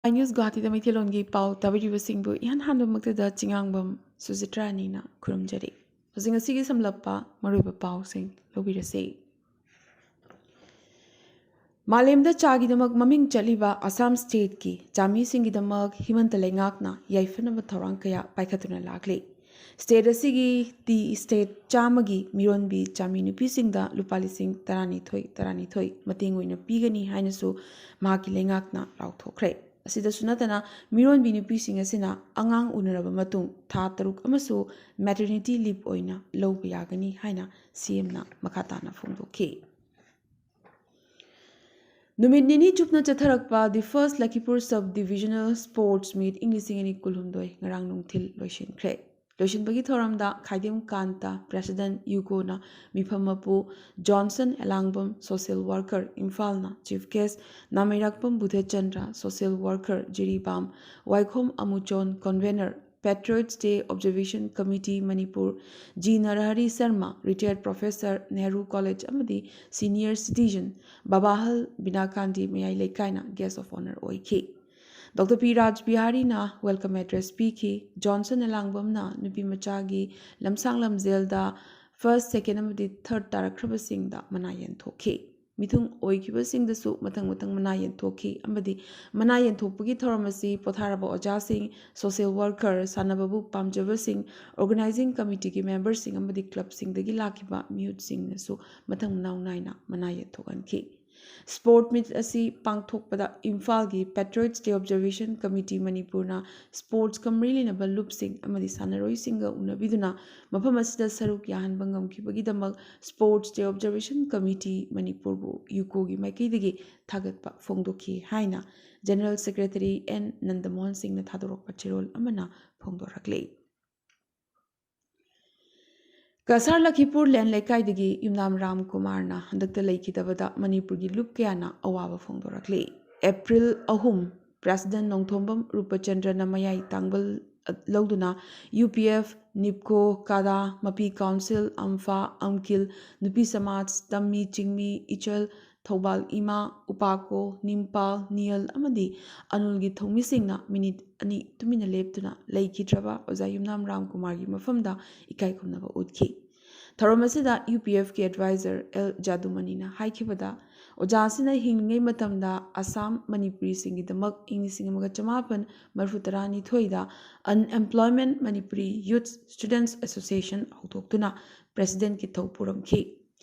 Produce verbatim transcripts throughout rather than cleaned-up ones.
ꯑꯥꯏ news ꯒꯨꯋꯥꯍꯥꯇꯤꯗ ꯃꯩꯇꯩꯂꯣꯟꯒꯤ ꯄꯥꯎ ꯇꯥꯕꯤꯔꯤꯕꯁꯤꯡꯕꯨ ꯏꯍꯥꯟ ꯍꯥꯟꯕꯃꯛꯇꯗ ꯆꯤꯉꯥꯡꯕꯝ ꯁꯨꯖꯤꯇ꯭ꯔꯥꯅꯤꯅ ꯈꯨꯔꯨꯝꯖꯔꯤ꯫ ꯍꯧꯖꯤꯛ ꯉꯁꯤꯒꯤ ꯁꯝꯂꯞꯄ ꯃꯔꯨꯑꯣꯏꯕ ꯄꯥꯎꯁꯤꯡ ꯂꯧꯕꯤꯔꯁꯤ꯫ ꯃꯥꯂꯦꯝꯗ ꯆꯥꯒꯤꯗꯃꯛ ꯃꯃꯤꯡ ꯆꯠꯂꯤꯕ ꯑꯁꯥꯝ ꯁ꯭ꯇꯦꯠꯀꯤ ꯆꯥꯃꯤꯁꯤꯡꯒꯤꯗꯃꯛ ꯍꯤꯃꯟꯇ ꯂꯩꯉꯥꯛꯅ ꯌꯥꯏꯐꯅꯕ ꯊꯧꯔꯥꯡ ꯀꯌꯥ ꯄꯥꯏꯈꯠꯇꯨꯅ ꯂꯥꯛꯂꯤ꯫ ꯁ꯭ꯇꯦꯠ ꯑꯁꯤꯒꯤ ꯇꯤ ꯁ꯭ꯇꯦꯠ ꯆꯥꯝꯃꯒꯤ ꯃꯤꯔꯣꯟꯕꯤ ꯆꯥꯃꯤ ꯅꯨꯄꯤꯁꯤꯡꯗ ꯂꯨꯄꯥ ꯂꯤꯁꯤꯡ ꯇꯔꯥꯅꯤꯊꯣꯏ, ꯇꯔꯥꯅꯤꯊꯣꯏ ꯃꯇꯦꯡ ꯑꯣꯏꯅ ꯄꯤꯒꯅꯤ ꯍꯥꯏꯅꯁꯨ ꯃꯍꯥꯛꯀꯤ ꯂꯩꯉꯥꯛꯅ ꯂꯥꯎꯊꯣꯛꯈ꯭ꯔꯦ꯫ ꯑꯁꯤꯗꯁꯨ ꯅꯠꯇꯅ, ꯃꯤꯔꯣꯟꯕꯤ ꯅꯨꯄꯤꯁꯤꯡ ꯑꯁꯤꯅ ꯑꯉꯥꯡ ꯎꯅꯔꯕ ꯃꯇꯨꯡ ꯊꯥ ꯇꯔꯨꯛ ꯑꯃꯁꯨ ꯃꯦꯇꯔꯅꯤꯇꯤ ꯂꯤꯞ ꯑꯣꯏꯅ ꯂꯧꯕ ꯌꯥꯒꯅꯤ ꯍꯥꯏꯅ ꯁꯤ ꯑꯦꯝꯅ ꯃꯈꯥ ꯇꯥꯅ ꯐꯣꯡꯗꯣꯛꯈꯤ꯫ ꯅꯨꯃꯤꯠ ꯅꯤꯅꯤ ꯆꯨꯞꯅ ꯆꯠꯊꯔꯛꯄ The First Lakhipur Sub Divisional Sports Meet ꯏꯪ ꯂꯤꯁꯤꯡ ꯑꯅꯤ ꯀꯨꯟꯍꯨꯝꯗꯣꯏ ꯉꯔꯥꯡ ꯅꯨꯡꯊꯤꯜ ꯂꯣꯏꯁꯤꯟꯈ꯭ꯔꯦ꯫ ꯂꯣꯏꯁꯤꯟꯕꯒꯤ ꯊꯧꯔꯝꯗ ꯈꯥꯏꯗꯦꯝ ꯀꯥꯟꯇ, ꯄ꯭ꯔꯦꯁꯤꯗꯦꯟꯠ ꯌꯨꯀꯣꯅ ꯃꯤꯐꯝ ꯃꯄꯨ ꯖꯣꯟꯁꯟ ꯑꯦꯂꯥꯡꯕꯝ, ꯁꯣꯁꯤꯌꯦꯜ ꯋꯥꯔꯀꯔ, ꯏꯝꯐꯥꯜꯅ chief guest, Nameirakpam Budhachandra, social worker, Jiribam, Waikhom Amuchon, convener, Patriots Day Observation Committee Manipur, G Narahari Sharma, retired professor, Nehru college ꯑꯃꯗꯤ senior citizen Babahal Binakandi Mayai Leikai guest of honour ꯑꯣꯏꯈꯤ꯫ ꯗꯣꯛꯇꯔ ꯄꯤ ꯔꯥꯖꯕꯤꯍꯥꯔꯤꯅ ꯋꯦꯜꯀꯝ ꯑꯦꯗ꯭ꯔꯦꯁ ꯄꯤꯈꯤ꯫ ꯖꯣꯟꯁꯟ ꯑꯦꯂꯥꯡꯕꯝꯅ ꯅꯨꯄꯤ ꯃꯆꯥꯒꯤ ꯂꯝꯁꯥꯡ ꯂꯝꯖꯦꯜꯗ ꯐꯥꯔꯁꯠ, ꯁꯦꯀꯦꯟꯗ ꯑꯃꯗꯤ ꯊꯥꯔꯗ ꯇꯥꯔꯛꯈ꯭ꯔꯕꯁꯤꯡꯗ ꯃꯅꯥ ꯌꯦꯟꯊꯣꯛꯈꯤ꯫ ꯃꯤꯊꯨꯡ ꯑꯣꯏꯈꯤꯕꯁꯤꯡꯗꯁꯨ ꯃꯊꯪ ꯃꯊꯪ ꯃꯅꯥ ꯌꯦꯟꯊꯣꯛꯈꯤ ꯑꯃꯗꯤ ꯃꯅꯥ ꯌꯦꯟꯊꯣꯛꯄꯒꯤ ꯊꯧꯔꯝ ꯑꯁꯤ ꯄꯣꯊꯥꯔꯕ ꯑꯣꯖꯥꯁꯤꯡ, ꯁꯣꯁꯤꯌꯦꯜ ꯋꯥꯔꯀꯔ, ꯁꯥꯟꯅꯕꯕꯨ ꯄꯥꯝꯖꯕꯁꯤꯡ, ꯑꯣꯔꯒꯅꯥꯏꯖꯤꯡ ꯀꯃꯤꯇꯤꯒꯤ ꯃꯦꯝꯕꯔꯁꯤꯡ ꯑꯃꯗꯤ ꯀ꯭ꯂꯕꯁꯤꯡꯗꯒꯤ ꯂꯥꯛꯈꯤꯕ ꯃꯤꯍꯨꯠꯁꯤꯡꯅꯁꯨ ꯃꯊꯪ ꯃꯅꯥꯎ ꯅꯥꯏꯅ ꯃꯅꯥ ꯌꯦꯟꯊꯣꯛꯍꯟꯈꯤ꯫ ꯁ꯭ꯄꯣꯔꯠ ꯃꯤꯠ ꯑꯁꯤ ꯄꯥꯡꯊꯣꯛꯄꯗ ꯏꯝꯐꯥꯜꯒꯤ Patriots Day Observation Committee ꯃꯅꯤꯄꯨꯔꯅ ꯁ꯭ꯄꯣꯔꯠꯁꯀ ꯃꯔꯤ ꯂꯩꯅꯕ ꯂꯨꯞꯁꯤꯡ ꯑꯃꯗꯤ ꯁꯥꯟꯅꯔꯣꯏꯁꯤꯡꯒ ꯎꯅꯕꯤꯗꯨꯅ ꯃꯐꯝ ꯑꯁꯤꯗ ꯁꯔꯨꯛ ꯌꯥꯍꯟꯕ ꯉꯝꯈꯤꯕꯒꯤꯗꯃꯛ Sports Day Observation Committee ꯃꯅꯤꯄꯨꯔꯕꯨ ꯌꯨꯀꯣꯒꯤ ꯃꯥꯏꯀꯩꯗꯒꯤ ꯊꯥꯒꯠꯄ ꯐꯣꯡꯗꯣꯛꯈꯤ ꯍꯥꯏꯅ ꯖꯦꯅꯔꯦꯜ ꯁꯦꯀ꯭ꯔꯦꯇꯔꯤ ꯑꯦꯟ ꯅꯟꯗꯃꯣꯍꯟ ꯁꯤꯡꯅ ꯊꯥꯗꯣꯔꯛꯄ ꯆꯦꯔꯣꯜ ꯑꯃꯅ ꯐꯣꯡꯗꯣꯔꯛꯂꯤ꯫ ꯀꯁꯥꯔ ꯂꯈꯤꯄꯨꯔ ꯂꯦꯟ ꯂꯩꯀꯥꯏꯗꯒꯤ ꯌꯨꯝꯅꯥꯝ ꯔꯥꯝ ꯀꯨꯃꯥꯔꯅ ꯍꯟꯗꯛꯇ ꯂꯩꯈꯤꯗꯕꯗ ꯃꯅꯤꯄꯨꯔꯒꯤ ꯂꯨꯞ ꯀꯌꯥꯅ ꯑꯋꯥꯕ ꯐꯣꯡꯗꯣꯔꯛꯂꯤ꯫ ꯑꯦꯄ꯭ꯔꯤꯜ ꯑꯍꯨꯝ, ꯄ꯭ꯔꯦꯁꯤꯗꯦꯟꯠ ꯅꯣꯡꯊꯣꯝꯕꯝ ꯔꯨꯄꯆꯟꯗ꯭ꯔꯅ ꯃꯌꯥꯏ ꯇꯥꯡꯕꯜ ꯂꯧꯗꯨꯅ ꯌꯨ ꯄꯤ ꯑꯦꯐ, ꯅꯤꯞꯀꯣ, ꯀꯥꯗꯥ, ꯃꯄꯤ ꯀꯥꯎꯟꯁꯤꯜ, ꯑꯝꯐꯥ, ꯑꯝꯀꯤꯜ, ꯅꯨꯄꯤ ꯁꯃꯥꯖ, ꯇꯝꯃꯤ, ꯆꯤꯡꯃꯤ, ꯏꯆꯜ, ꯊꯧꯕꯥꯜ ꯏꯃꯥ, ꯎꯄꯥꯀꯣ, ꯅꯤꯝꯄꯥꯜ, ꯅꯤꯌꯜ ꯑꯃꯗꯤ ꯑꯅꯨꯜꯒꯤ ꯊꯧꯃꯤꯁꯤꯡꯅ ꯃꯤꯅꯤꯠ ꯑꯅꯤ ꯇꯨꯃꯤꯟꯅ ꯂꯦꯞꯇꯨꯅ ꯂꯩꯈꯤꯗ꯭ꯔꯕ ꯑꯣꯖꯥ ꯌꯨꯝꯅꯥꯝ ꯔꯥꯝꯀꯨꯃꯥꯔꯒꯤ ꯃꯐꯝꯗ ꯏꯀꯥꯏ ꯈꯨꯝꯅꯕ ꯎꯠꯈꯤ꯫ ꯊꯧꯔꯝ ꯑꯁꯤꯗ ꯌꯨ ꯄꯤ ꯑꯦꯐꯀꯤ ꯑꯦꯗꯚꯥꯏꯖꯔ ꯑꯦꯜ ꯖꯥꯗꯨꯃꯅꯤꯅ ꯍꯥꯏꯈꯤꯕꯗ, ꯑꯣꯖꯥ ꯑꯁꯤꯅ ꯍꯤꯡꯂꯤꯉꯩ ꯃꯇꯝꯗ ꯑꯁꯥꯝ ꯃꯅꯤꯄꯨꯔꯤꯁꯤꯡꯒꯤꯗꯃꯛ ꯏꯪ ꯂꯤꯁꯤꯡ ꯑꯃꯒ ꯆꯃꯥꯄꯟ ꯃꯔꯤꯐꯨ ꯇꯔꯥꯅꯤꯊꯣꯏꯗ Unemployment Manipuri Youth Students Association ꯍꯧꯗꯣꯛꯇꯨꯅ ꯄ꯭ꯔꯦꯁꯤꯗꯦꯟꯠꯀꯤ ꯊꯧ ꯄꯨꯔꯝꯈꯤ꯫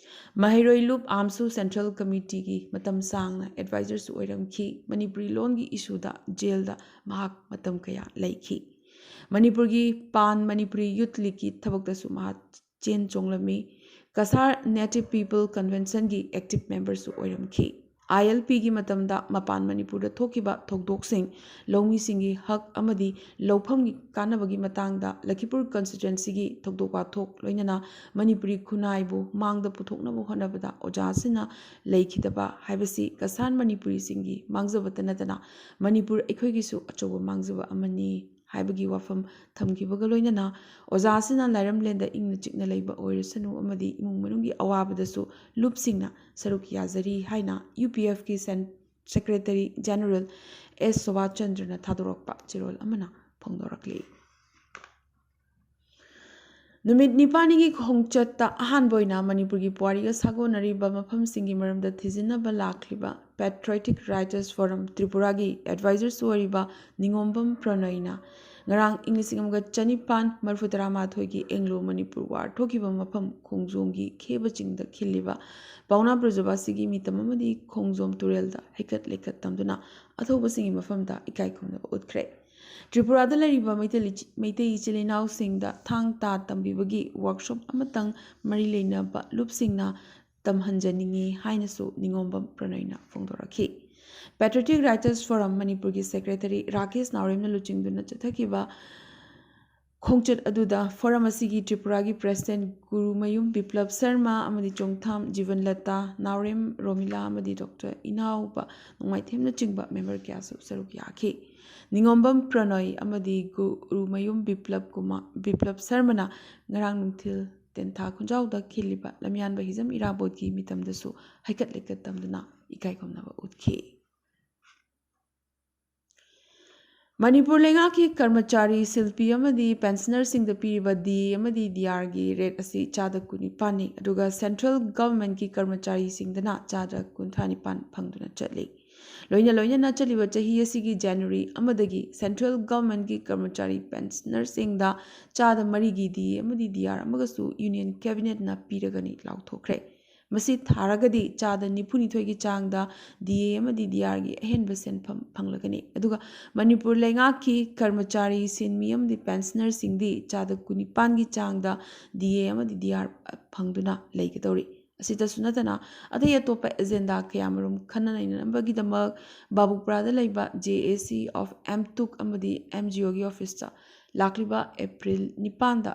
ꯃꯍꯩꯔꯣꯏ ꯂꯨꯞ ꯑꯥꯝꯁꯨ ꯁꯦꯟꯇ꯭ꯔꯦꯜ ꯀꯃꯤꯇꯤꯒꯤ ꯃꯇꯝ ꯁꯥꯡꯅ ꯑꯦꯗꯚꯥꯏꯖꯔꯁꯨ ꯑꯣꯏꯔꯝꯈꯤ꯫ ꯃꯅꯤꯄꯨꯔꯤ ꯂꯣꯟꯒꯤ ꯏꯁꯨꯗ ꯖꯦꯜꯗ ꯃꯍꯥꯛ ꯃꯇꯝ ꯀꯌꯥ ꯂꯩꯈꯤ꯫ ꯃꯅꯤꯄꯨꯔꯒꯤ ꯄꯥꯟ ꯃꯅꯤꯄꯨꯔꯤ ꯌꯨꯠ ꯂꯤꯒꯀꯤ ꯊꯕꯛꯇꯁꯨ ꯃꯍꯥꯛ ꯆꯦꯟ ꯆꯣꯡꯂꯝꯃꯤ꯫ ꯀꯁꯥꯔ ꯅꯦꯇꯤꯚ ꯄꯤꯄꯜ ꯀꯟꯚꯦꯟꯁꯟꯒꯤ ꯑꯦꯛꯇꯤꯚ ꯃꯦꯝꯕꯔꯁꯨ ꯑꯣꯏꯔꯝꯈꯤ꯫ ꯑꯥꯏ ꯑꯦꯜ ꯄꯤꯒꯤ ꯃꯇꯝꯗ ꯃꯄꯥꯟ ꯃꯅꯤꯄꯨꯔꯗ ꯊꯣꯛꯈꯤꯕ ꯊꯧꯗꯣꯛꯁꯤꯡ, ꯂꯧꯃꯤꯁꯤꯡꯒꯤ ꯍꯛ ꯑꯃꯗꯤ ꯂꯧꯐꯝꯒꯤ ꯀꯥꯟꯅꯕꯒꯤ ꯃꯇꯥꯡꯗ ꯂꯈꯤꯄꯨꯔ ꯀꯟꯁꯇꯤꯇ꯭ꯋꯦꯟꯁꯤꯒꯤ ꯊꯧꯗꯣꯛ ꯋꯥꯊꯣꯛ, ꯂꯣꯏꯅꯅ ꯃꯅꯤꯄꯨꯔꯤ ꯈꯨꯟꯅꯥꯏꯕꯨ ꯃꯥꯡꯗ ꯄꯨꯊꯣꯛꯅꯕ ꯍꯣꯠꯅꯕꯗ ꯑꯣꯖꯥ ꯑꯁꯤꯅ ꯂꯩꯈꯤꯗꯕ ꯍꯥꯏꯕꯁꯤ ꯀꯁꯥꯔ ꯃꯅꯤꯄꯨꯔꯤꯁꯤꯡꯒꯤ ꯃꯥꯡꯖꯕꯇ ꯅꯠꯇꯅ ꯃꯅꯤꯄꯨꯔ ꯑꯩꯈꯣꯏꯒꯤꯁꯨ ꯑꯆꯧꯕ ꯃꯥꯡꯖꯕ ꯑꯃꯅꯤ ꯍꯥꯏꯕꯒꯤ ꯋꯥꯐꯝ ꯊꯝꯈꯤꯕꯒ ꯂꯣꯏꯅꯅ, ꯑꯣꯖꯥ ꯑꯁꯤꯅ ꯂꯥꯏꯔꯝꯂꯦꯟꯗ ꯏꯪꯅ ꯆꯤꯛꯅ ꯂꯩꯕ ꯑꯣꯏꯔꯁꯅꯨ ꯑꯃꯗꯤ ꯏꯃꯨꯡ ꯃꯅꯨꯡꯒꯤ ꯑꯋꯥꯕꯗꯁꯨ ꯂꯨꯞꯁꯤꯡꯅ ꯁꯔꯨꯛ ꯌꯥꯖꯔꯤ ꯍꯥꯏꯅ ꯌꯨ ꯄꯤ ꯑꯦꯐꯀꯤ ꯁꯦꯟ-, ꯁꯦꯀ꯭ꯔꯦꯇꯔꯤ ꯖꯦꯅꯔꯦꯜ ꯑꯦꯁ ꯁꯣꯚꯥꯁ ꯆꯟꯗ꯭ꯔꯅ ꯊꯥꯗꯣꯔꯛꯄ ꯆꯦꯔꯣꯜ ꯑꯃꯅ ꯐꯣꯡꯗꯣꯔꯛꯂꯤ꯫ ꯅꯨꯃꯤꯠ ꯅꯤꯄꯥꯜꯅꯤꯒꯤ ꯈꯣꯡꯆꯠꯇ ꯑꯍꯥꯟꯕ ꯑꯣꯏꯅ ꯃꯅꯤꯄꯨꯔꯒꯤ ꯄꯨꯋꯥꯔꯤꯒ ꯁꯥꯒꯣꯟꯅꯔꯤꯕ ꯃꯐꯝꯁꯤꯡꯒꯤ ꯃꯔꯝꯗ ꯊꯤꯖꯤꯟꯅꯕ ꯂꯥꯛꯂꯤꯕ Patriotic Writers Forum ꯇ꯭ꯔꯤꯄꯨꯔꯥꯒꯤ ꯑꯦꯗꯚꯥꯏꯖꯔꯁꯨ ꯑꯣꯏꯔꯤꯕ ꯅꯤꯉꯣꯝꯕꯝ ꯄ꯭ꯔꯅꯣꯏꯅ ꯉꯔꯥꯡ ꯏꯪ ꯂꯤꯁꯤꯡ ꯑꯃꯒ ꯆꯅꯤꯄꯥꯟ ꯃꯔꯤꯐꯨ ꯇꯔꯥꯃꯥꯊꯣꯏꯒꯤ ꯑꯦꯡꯒ꯭ꯂꯣ ꯃꯅꯤꯄꯨꯔ ꯋꯥꯔ ꯊꯣꯛꯈꯤꯕ ꯃꯐꯝ ꯈꯣꯡꯖꯣꯝꯒꯤ ꯈꯦꯕ ꯆꯤꯡꯗ ꯈꯤꯜꯂꯤꯕ ꯄꯥꯎꯅꯥ ꯕ꯭ꯔꯖꯕꯥꯁꯤꯒꯤ ꯃꯤꯇꯝ ꯑꯃꯗꯤ ꯈꯣꯡꯖꯣꯝ ꯇꯨꯔꯦꯜꯗ ꯍꯩꯀꯠ ꯂꯩꯀꯠ ꯇꯝꯗꯨꯅ ꯑꯊꯧꯕꯁꯤꯡꯒꯤ ꯃꯐꯝꯗ ꯏꯀꯥꯏ ꯈꯨꯝꯅꯕ ꯎꯠꯈ꯭ꯔꯦ꯫ ꯇ꯭ꯔꯤꯄꯨꯔꯥꯗ ꯂꯩꯔꯤꯕ ꯃꯩꯇꯩ ꯂꯤꯆ-, ꯃꯩꯇꯩ ꯏꯆꯤꯜ ꯏꯅꯥꯎꯁꯤꯡꯗ ꯊꯥꯡ ꯇꯥ ꯇꯝꯕꯤꯕꯒꯤ ꯋꯥꯔꯛꯁꯣꯞ ꯑꯃꯇꯪ ꯃꯔꯤ ꯂꯩꯅꯕ ꯂꯨꯞꯁꯤꯡꯅ ꯇꯝꯍꯟꯖꯅꯤꯡꯏ ꯍꯥꯏꯅꯁꯨ ꯅꯤꯉꯣꯝꯕꯝ ꯄ꯭ꯔꯅꯣꯏꯅ ꯐꯣꯡꯗꯣꯔꯛꯈꯤ꯫ Patriotic Writers Forum ꯃꯅꯤꯄꯨꯔꯒꯤ ꯁꯦꯀ꯭ꯔꯦꯇꯔꯤ ꯔꯥꯀꯦꯁ ꯅꯥꯎꯔꯦꯝꯅ ꯂꯨꯆꯤꯡꯗꯨꯅ ꯆꯠꯊꯈꯤꯕ ꯈꯣꯡꯆꯠ ꯑꯗꯨꯗ ꯐꯣꯔꯝ ꯑꯁꯤꯒꯤ ꯇ꯭ꯔꯤꯄꯨꯔꯥꯒꯤ ꯄ꯭ꯔꯦꯁꯤꯗꯦꯟꯠ ꯒꯨꯔꯨꯃꯌꯨꯝ ꯕꯤꯄ꯭ꯂꯕ ꯁꯔꯃ ꯑꯃꯗꯤ ꯆꯣꯡꯊꯥꯝ ꯖꯤꯕꯟꯂꯇꯥ, ꯅꯥꯎꯔꯦꯝ ꯔꯣꯃꯤꯂꯥ ꯑꯃꯗꯤ ꯗꯣꯛꯇꯔ ꯏꯅꯥꯎꯕ ꯅꯣꯡꯃꯥꯏꯊꯦꯝꯅꯆꯤꯡꯕ ꯃꯦꯝꯕꯔ ꯀꯌꯥꯁꯨ ꯁꯔꯨꯛ ꯌꯥꯈꯤ꯫ ꯅꯤꯉꯣꯝꯕꯝ ꯄ꯭ꯔꯅꯣꯏ ꯑꯃꯗꯤ ꯒꯨꯔꯨꯃꯌꯨꯝ ꯕꯤꯄ꯭ꯂꯕ ꯀꯨꯃꯥꯔ, ꯕꯤꯄ꯭ꯂꯕ ꯁꯔꯃꯅ ꯉꯔꯥꯡ ꯅꯨꯡꯊꯤꯜ ꯇꯦꯟꯊꯥ ꯈꯨꯟꯖꯥꯎꯗ ꯈꯤꯜꯂꯤꯕ ꯂꯝꯌꯥꯟꯕ ꯍꯤꯖꯝ ꯏꯔꯥꯕꯣꯠꯀꯤ ꯃꯤꯇꯝꯗꯁꯨ ꯍꯩꯀꯠ ꯂꯩꯀꯠ ꯇꯝꯗꯨꯅ ꯏꯀꯥꯏ ꯈꯨꯝꯅꯕ ꯎꯠꯈꯤ꯫ ꯃꯅꯤꯄꯨꯔ ꯂꯩꯉꯥꯛꯀꯤ ꯀꯔꯃꯆꯥꯔꯤ, ꯁꯤꯜꯄꯤ ꯑꯃꯗꯤ ꯄꯦꯟꯁꯅꯔꯁꯤꯡꯗ ꯄꯤꯔꯤꯕ ꯗꯤ ꯑꯦ ꯑꯃꯗꯤ ꯗꯤ ꯑꯥꯔꯒꯤ ꯔꯦꯠ ꯑꯁꯤ ꯆꯥꯗ ꯀꯨꯟꯅꯤꯄꯥꯟꯅꯤ, ꯑꯗꯨꯒ ꯁꯦꯟꯇ꯭ꯔꯦꯜ ꯒꯚꯔꯟꯃꯦꯟꯠꯀꯤ ꯀꯔꯃꯆꯥꯔꯤꯁꯤꯡꯗꯅ ꯆꯥꯗ ꯀꯨꯟꯊ꯭ꯔꯥ ꯅꯤꯄꯥꯟ ꯐꯪꯗꯨꯅ ꯆꯠꯂꯤ꯫ ꯂꯣꯏꯅ ꯂꯣꯏꯅꯅ ꯆꯠꯂꯤꯕ ꯆꯍꯤ ꯑꯁꯤꯒꯤ ꯖꯅꯋꯥꯔꯤ ꯑꯃꯗꯒꯤ ꯁꯦꯟꯇ꯭ꯔꯦꯜ ꯒꯚꯔꯟꯃꯦꯟꯠꯀꯤ ꯀꯔꯃꯆꯥꯔꯤ ꯄꯦꯟꯁꯅꯔꯁꯤꯡꯗ ꯆꯥꯗ ꯃꯔꯤꯒꯤ ꯗꯤ ꯑꯦ ꯑꯃꯗꯤ ꯗꯤ ꯑꯥꯔ ꯑꯃꯒꯁꯨ ꯌꯨꯅꯤꯌꯟ ꯀꯦꯕꯤꯅꯦꯠꯅ ꯄꯤꯔꯒꯅꯤ ꯂꯥꯎꯊꯣꯛꯈ꯭ꯔꯦ꯫ ꯃꯁꯤ ꯊꯥꯔꯒꯗꯤ ꯆꯥꯗ ꯅꯤꯐꯨꯅꯤꯊꯣꯏꯒꯤ ꯆꯥꯡꯗ ꯗꯤ ꯑꯦ ꯑꯃꯗꯤ ꯗꯤ ꯑꯥꯔꯒꯤ ꯑꯍꯦꯟꯕ ꯁꯦꯟꯐꯝ ꯐꯪꯂꯒꯅꯤ꯫ ꯑꯗꯨꯒ ꯃꯅꯤꯄꯨꯔ ꯂꯩꯉꯥꯛꯀꯤ ꯀꯔꯃꯆꯥꯔꯤ, ꯁꯤꯟꯃꯤ ꯑꯃꯗꯤ ꯄꯦꯟꯁꯅꯔꯁꯤꯡꯗꯤ ꯆꯥꯗ ꯀꯨꯟꯅꯤꯄꯥꯟꯒꯤ ꯆꯥꯡꯗ ꯗꯤ ꯑꯦ ꯑꯃꯗꯤ ꯗꯤ ꯑꯥꯔ ꯐꯪꯗꯨꯅ ꯂꯩꯒꯗꯧꯔꯤ꯫ ꯑꯁꯤꯇꯁꯨ ꯅꯠꯇꯅ, ꯑꯇꯩ ꯑꯇꯣꯞꯄ ꯑꯦꯖꯦꯟꯗꯥ ꯀꯌꯥꯃꯔꯨꯝ ꯈꯟꯅ ꯅꯩꯅꯅꯕꯒꯤꯗꯃꯛ ꯕꯥꯕꯨꯄ꯭ꯔꯥꯗ ꯂꯩꯕ ꯖꯦ ꯑꯦ ꯁꯤ ꯑꯣꯐ ꯑꯦꯝ ꯇꯨꯛ ꯑꯃꯗꯤ ꯑꯦꯝ ꯖꯤ ꯑꯣꯒꯤ ꯑꯣꯐꯤꯁꯇ ꯂꯥꯛꯂꯤꯕ ꯑꯦꯄ꯭ꯔꯤꯜ ꯅꯤꯄꯥꯟꯗ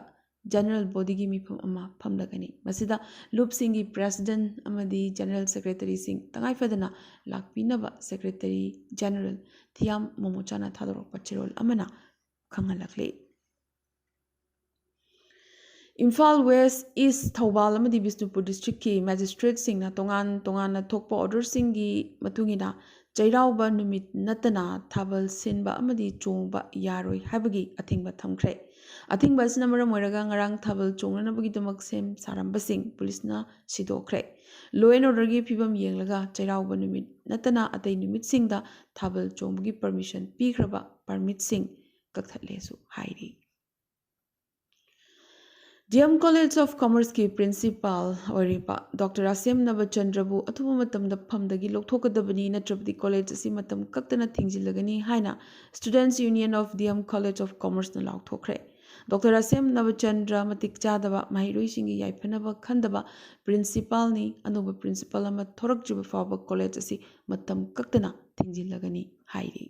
ꯖꯦꯅꯔꯦꯜ ꯕꯣꯗꯤꯒꯤ ꯃꯤꯐꯝ ꯑꯃ ꯐꯝꯂꯒꯅꯤ꯫ ꯃꯁꯤꯗ ꯂꯨꯞꯁꯤꯡꯒꯤ ꯄ꯭ꯔꯦꯁꯤꯗꯦꯟꯠ ꯑꯃꯗꯤ ꯖꯦꯅꯔꯦꯜ ꯁꯦꯀ꯭ꯔꯦꯇꯔꯤꯁꯤꯡ ꯇꯉꯥꯏ ꯐꯗꯅ ꯂꯥꯛꯄꯤꯅꯕ ꯁꯦꯀ꯭ꯔꯦꯇꯔꯤ ꯖꯦꯅꯔꯦꯜ ꯊꯤꯌꯥꯝ ꯃꯣꯃꯣꯆꯥꯅ ꯊꯥꯗꯣꯔꯛꯄ ꯆꯦꯔꯣꯜ ꯑꯃꯅ ꯈꯪꯍꯜꯂꯛꯂꯤ꯫ ꯏꯝꯐꯥꯜ ꯋꯦꯁ꯭ꯠ, ꯏꯁ꯭ꯠ, ꯊꯧꯕꯥꯜ ꯑꯃꯗꯤ ꯕꯤꯁꯅꯨꯄꯨꯔ ꯗꯤꯁꯇ꯭ꯔꯤꯛꯀꯤ ꯃꯦꯖꯤꯁꯇ꯭ꯔꯦꯠꯁꯤꯡꯅ ꯇꯣꯉꯥꯟ ꯇꯣꯉꯥꯟꯅ ꯊꯣꯛꯄ ꯑꯣꯔꯗꯔꯁꯤꯡꯒꯤ ꯃꯇꯨꯡ ꯏꯟꯅ ꯆꯩꯔꯥꯎꯕ ꯅꯨꯃꯤꯠ ꯅꯠꯇꯅ ꯊꯥꯕꯜ ꯁꯤꯟꯕ ꯑꯃꯗꯤ ꯆꯣꯡꯕ ꯌꯥꯔꯣꯏ ꯍꯥꯏꯕꯒꯤ ꯑꯊꯤꯡꯕ ꯊꯝꯈ꯭ꯔꯦ꯫ ꯑꯊꯤꯡꯕ ꯑꯁꯤꯅ ꯃꯔꯝ ꯑꯣꯏꯔꯒ ꯉꯔꯥꯡ ꯊꯥꯕꯜ ꯆꯣꯡꯅꯅꯕꯒꯤꯗꯃꯛ ꯁꯦꯝ ꯁꯥꯔꯝꯕꯁꯤꯡ ꯄꯨꯂꯤꯁꯅ ꯁꯤꯗꯣꯛꯈ꯭ꯔꯦ꯫ Law and Orderꯒꯤ ꯐꯤꯕꯝ ꯌꯦꯡꯂꯒ ꯆꯩꯔꯥꯎꯕ ꯅꯨꯃꯤꯠ ꯅꯠꯇꯅ ꯑꯇꯩ ꯅꯨꯃꯤꯠꯁꯤꯡꯗ ꯊꯥꯕꯜ ꯆꯣꯡꯕꯒꯤ ꯄꯔꯃꯤꯁꯟ ꯄꯤꯈ꯭ꯔꯕ ꯄꯔꯃꯤꯠꯁꯤꯡ ꯀꯛꯊꯠꯂꯦꯁꯨ ꯍꯥꯏꯔꯤ꯫ ꯗꯤ ꯑꯦꯝ College of Commerceꯀꯤ ꯄ꯭ꯔꯤꯟꯁꯤꯄꯥꯜ ꯑꯣꯏꯔꯤꯕ ꯗꯣꯛꯇꯔ ꯑꯁꯦꯝ ꯅꯕꯆꯟꯗ꯭ꯔꯕꯨ ꯑꯊꯨꯕ ꯃꯇꯝꯗ ꯐꯝꯗꯒꯤ ꯂꯧꯊꯣꯛꯀꯗꯕꯅꯤ, ꯅꯠꯇ꯭ꯔꯕꯗꯤ ꯀꯣꯂꯦꯖ ꯑꯁꯤ ꯃꯇꯝ ꯀꯛꯇꯅ ꯊꯤꯡꯖꯤꯜꯂꯒꯅꯤ ꯍꯥꯏꯅ Students Union of D M College of Commerceꯅ ꯂꯥꯎꯊꯣꯛꯈ꯭ꯔꯦ꯫ ꯗꯣꯛꯇꯔ ꯑꯁꯦꯝ ꯅꯕꯆꯟꯗ꯭ꯔ ꯃꯇꯤꯛ ꯆꯥꯗꯕ ꯃꯍꯩꯔꯣꯏꯁꯤꯡꯒꯤ ꯌꯥꯏꯐꯅꯕ ꯈꯟꯗꯕ ꯄ꯭ꯔꯤꯟꯁꯤꯄꯥꯜꯅꯤ꯫ ꯑꯅꯧꯕ ꯄ꯭ꯔꯤꯟꯁꯤꯄꯥꯜ ꯑꯃ ꯊꯣꯔꯛꯇ꯭ꯔꯤꯕ ꯐꯥꯎꯕ ꯀꯣꯂꯦꯖ ꯑꯁꯤ ꯃꯇꯝ ꯀꯛꯇꯅ ꯊꯤꯡꯖꯤꯜꯂꯒꯅꯤ ꯍꯥꯏꯔꯤ꯫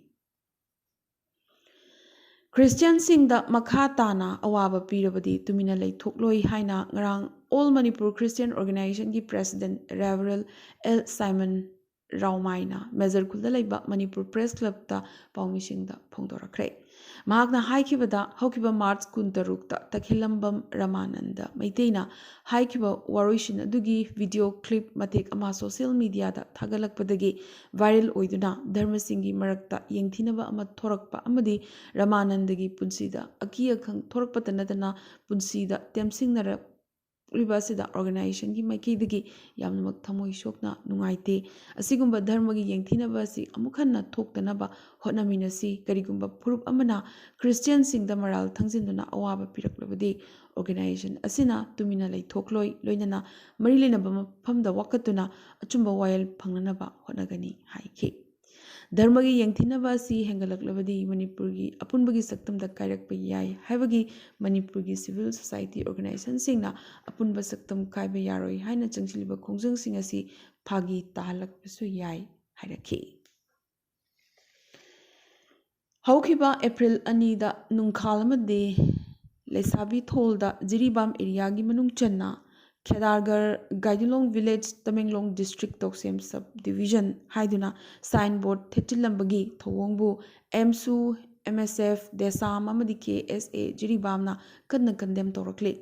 ꯈ꯭ꯔꯤꯁꯇꯤꯌꯥꯟꯁꯤꯡꯗ ꯃꯈꯥ ꯇꯥꯅ ꯑꯋꯥꯕ ꯄꯤꯔꯕꯗꯤ ꯇꯨꯃꯤꯟꯅ ꯂꯩꯊꯣꯛꯂꯣꯏ ꯍꯥꯏꯅ ꯉꯔꯥꯡ All Manipur Christian Organizationꯒꯤ ꯄ꯭ꯔꯦꯁꯤꯗꯦꯟꯠ ꯔꯦꯚꯔꯦꯜ ꯑꯦꯜ ꯁꯥꯏꯃꯟ ꯔꯥꯎꯃꯥꯏꯅ ꯃꯦꯖꯔ ꯈꯨꯜꯗ ꯂꯩꯕ ꯃꯅꯤꯄꯨꯔ ꯄ꯭ꯔꯦꯁ ꯀ꯭ꯂꯕꯇ ꯄꯥꯎꯃꯤꯁꯤꯡꯗ ꯐꯣꯡꯗꯣꯔꯛꯈ꯭ꯔꯦ꯫ ꯃꯍꯥꯛꯅ ꯍꯥꯏꯈꯤꯕꯗ, ꯍꯧꯈꯤꯕ ꯃꯥꯔꯆ ꯀꯨꯟꯇꯔꯨꯛꯇ ꯇꯈꯦꯜꯂꯝꯕꯝ ꯔꯃꯥꯅꯟꯗ ꯃꯩꯇꯩꯅ ꯍꯥꯏꯈꯤꯕ ꯋꯥꯔꯣꯏꯁꯤꯟ ꯑꯗꯨꯒꯤ ꯚꯤꯗꯤꯑꯣ ꯀ꯭ꯂꯤꯞ ꯃꯇꯦꯛ ꯑꯃ ꯁꯣꯁꯤꯌꯦꯜ ꯃꯤꯗꯤꯌꯥꯗ ꯊꯥꯒꯠꯂꯛꯄꯗꯒꯤ ꯚꯥꯏꯔꯦꯜ ꯑꯣꯏꯗꯨꯅ ꯙꯔꯃꯁꯤꯡꯒꯤ ꯃꯔꯛꯇ ꯌꯦꯡꯊꯤꯅꯕ ꯑꯃ ꯊꯣꯔꯛꯄ ꯑꯃꯗꯤ ꯔꯃꯥꯅꯟꯗꯒꯤ ꯄꯨꯟꯁꯤꯗ ꯑꯀꯤ ꯑꯈꯪ ꯊꯣꯔꯛꯄꯇ ꯅꯠꯇꯅ ꯄꯨꯟꯁꯤꯗ ꯇꯦꯝꯁꯤꯡꯅꯔꯛꯂꯤꯕ ꯑꯁꯤꯗ ꯑꯣꯔꯒꯅꯥꯏꯖꯦꯁꯟꯒꯤ ꯃꯥꯏꯀꯩꯗꯒꯤ ꯌꯥꯝꯅꯃꯛ ꯊꯃꯣꯏ ꯁꯣꯛꯅ ꯅꯨꯡꯉꯥꯏꯇꯦ꯫ ꯑꯁꯤꯒꯨꯝꯕ ꯙꯔꯃꯒꯤ ꯌꯦꯡꯊꯤꯅꯕ ꯑꯁꯤ ꯑꯃꯨꯛ ꯍꯟꯅ ꯊꯣꯛꯇꯅꯕ ꯍꯣꯠꯅꯃꯤꯟꯅꯁꯤ꯫ ꯀꯔꯤꯒꯨꯝꯕ ꯐꯨꯔꯨꯞ ꯑꯃꯅ ꯈ꯭ꯔꯤꯁꯇꯤꯌꯥꯟꯁꯤꯡꯗ ꯃꯔꯥꯜ ꯊꯪꯖꯤꯟꯗꯨꯅ ꯑꯋꯥꯕ ꯄꯤꯔꯛꯂꯕꯗꯤ ꯑꯣꯔꯒꯅꯥꯏꯖꯦꯁꯟ ꯑꯁꯤꯅ ꯇꯨꯃꯤꯟꯅ ꯂꯩꯊꯣꯛꯂꯣꯏ, ꯂꯣꯏꯅꯅ ꯃꯔꯤ ꯂꯩꯅꯕ ꯃꯐꯝꯗ ꯋꯥꯀꯠꯇꯨꯅ ꯑꯆꯨꯝꯕ ꯋꯥꯌꯦꯜ ꯐꯪꯅꯅꯕ ꯍꯣꯠꯅꯒꯅꯤ ꯍꯥꯏꯈꯤ꯫ ꯙꯔꯃꯒꯤ ꯌꯦꯡꯊꯤꯅꯕ ꯑꯁꯤ ꯍꯦꯟꯒꯠꯂꯛꯂꯕꯗꯤ ꯃꯅꯤꯄꯨꯔꯒꯤ ꯑꯄꯨꯟꯕꯒꯤ ꯁꯛꯇꯝꯗ ꯀꯥꯏꯔꯛꯄ ꯌꯥꯏ ꯍꯥꯏꯕꯒꯤ ꯃꯅꯤꯄꯨꯔꯒꯤ ꯁꯤꯚꯤꯜ ꯁꯣꯁꯥꯏꯇꯤ ꯑꯣꯔꯒꯅꯥꯏꯖꯦꯁꯟꯁꯤꯡꯅ ꯑꯄꯨꯟꯕ ꯁꯛꯇꯝ ꯀꯥꯏꯕ ꯌꯥꯔꯣꯏ ꯍꯥꯏꯅ ꯆꯪꯁꯤꯜꯂꯤꯕ ꯈꯣꯡꯖꯪꯁꯤꯡ ꯑꯁꯤ ꯐꯥꯒꯤ ꯇꯥꯍꯜꯂꯛꯄꯁꯨ ꯌꯥꯏ ꯍꯥꯏꯔꯛꯈꯤ꯫ ꯍꯧꯈꯤꯕ ꯑꯦꯄ꯭ꯔꯤꯜ ꯑꯅꯤꯗ ꯅꯨꯡꯈꯥꯜ ꯑꯃꯗꯤ ꯂꯩꯁꯥꯕꯤ ꯊꯣꯜꯗ ꯖꯤꯔꯤꯕꯥꯝ ꯑꯦꯔꯤꯌꯥꯒꯤ ꯃꯅꯨꯡ ꯆꯟꯅ Khedargar Gaidilong village, Tamenglong district, Toksem sub division ꯍꯥꯏꯗꯨꯅ ꯁꯥꯏꯟ ꯕꯣꯔꯗ ꯊꯦꯠꯆꯤꯜꯂꯝꯕꯒꯤ ꯊꯧꯑꯣꯡꯕꯨ ꯑꯦꯝꯁꯨ, ꯑꯦꯝ ꯑꯦꯁ ꯑꯦꯐ, ꯗꯦꯁꯥꯝ ꯑꯃꯗꯤ ꯀꯦ ꯑꯦꯁ ꯑꯦ ꯖꯤꯔꯤꯕꯥꯝꯅ ꯀꯟꯅ ꯀꯟꯗꯦꯝ ꯇꯧꯔꯛꯂꯤ꯫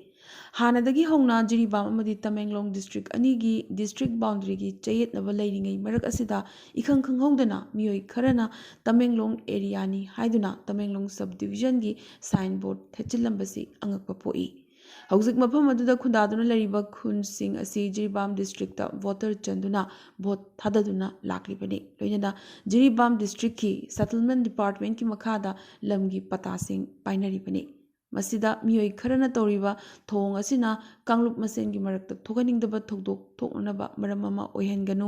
ꯍꯥꯟꯅꯗꯒꯤ ꯍꯧꯅ ꯖꯤꯔꯤꯕꯥꯝ ꯑꯃꯗꯤ ꯇꯃꯦꯡꯂꯣꯡ ꯗꯤꯁꯇ꯭ꯔꯤꯛ ꯑꯅꯤꯒꯤ ꯗꯤꯁꯇ꯭ꯔꯤꯛ ꯕꯥꯎꯟꯗꯔꯤꯒꯤ ꯆꯌꯦꯠꯅꯕ ꯂꯩꯔꯤꯉꯩ ꯃꯔꯛ ꯑꯁꯤꯗ ꯏꯈꯪ ꯈꯪꯍꯧꯗꯅ ꯃꯤꯑꯣꯏ ꯈꯔꯅ ꯇꯃꯦꯡꯂꯣꯡ ꯑꯦꯔꯤꯌꯥꯅꯤ ꯍꯥꯏꯗꯨꯅ ꯇꯃꯦꯡꯂꯣꯡ ꯁꯕ ꯗꯤꯕꯤꯖꯟꯒꯤ ꯁꯥꯏꯟ ꯕꯣꯔꯗ ꯊꯦꯠꯆꯤꯜꯂꯝꯕꯁꯤ ꯑꯉꯛꯄ ꯄꯣꯛꯏ꯫ ꯍꯧꯖꯤꯛ ꯃꯐꯝ ꯑꯗꯨꯗ ꯈꯨꯟꯗꯥꯗꯨꯅ ꯂꯩꯔꯤꯕ ꯈꯨꯟꯁꯤꯡ ꯑꯁꯤ ꯖꯤꯔꯤꯕꯥꯝ ꯗꯤꯁꯇ꯭ꯔꯤꯛꯇ ꯚꯣꯇꯔ ꯆꯟꯗꯨꯅ ꯚꯣꯠ ꯊꯥꯗꯗꯨꯅ ꯂꯥꯛꯂꯤꯕꯅꯤ꯫ ꯂꯣꯏꯅꯅ ꯖꯤꯔꯤꯕꯥꯝ ꯗꯤꯁꯇ꯭ꯔꯤꯛꯀꯤ ꯁꯦꯇꯜꯃꯦꯟ ꯗꯤꯄꯥꯔꯠꯃꯦꯟꯠꯀꯤ ꯃꯈꯥꯗ ꯂꯝꯒꯤ ꯄꯇꯥꯁꯤꯡ ꯄꯥꯏꯅꯔꯤꯕꯅꯤ꯫ ꯃꯁꯤꯗ ꯃꯤꯑꯣꯏ ꯈꯔꯅ ꯇꯧꯔꯤꯕ ꯊꯧꯑꯣꯡ ꯑꯁꯤꯅ ꯀꯥꯡꯂꯨꯞ ꯃꯁꯦꯟꯒꯤ ꯃꯔꯛꯇ ꯊꯣꯛꯍꯟꯅꯤꯡꯗꯕ ꯊꯧꯗꯣꯛ ꯊꯣꯛꯅꯅꯕ ꯃꯔꯝ ꯑꯃ ꯑꯣꯏꯍꯟꯒꯅꯨ꯫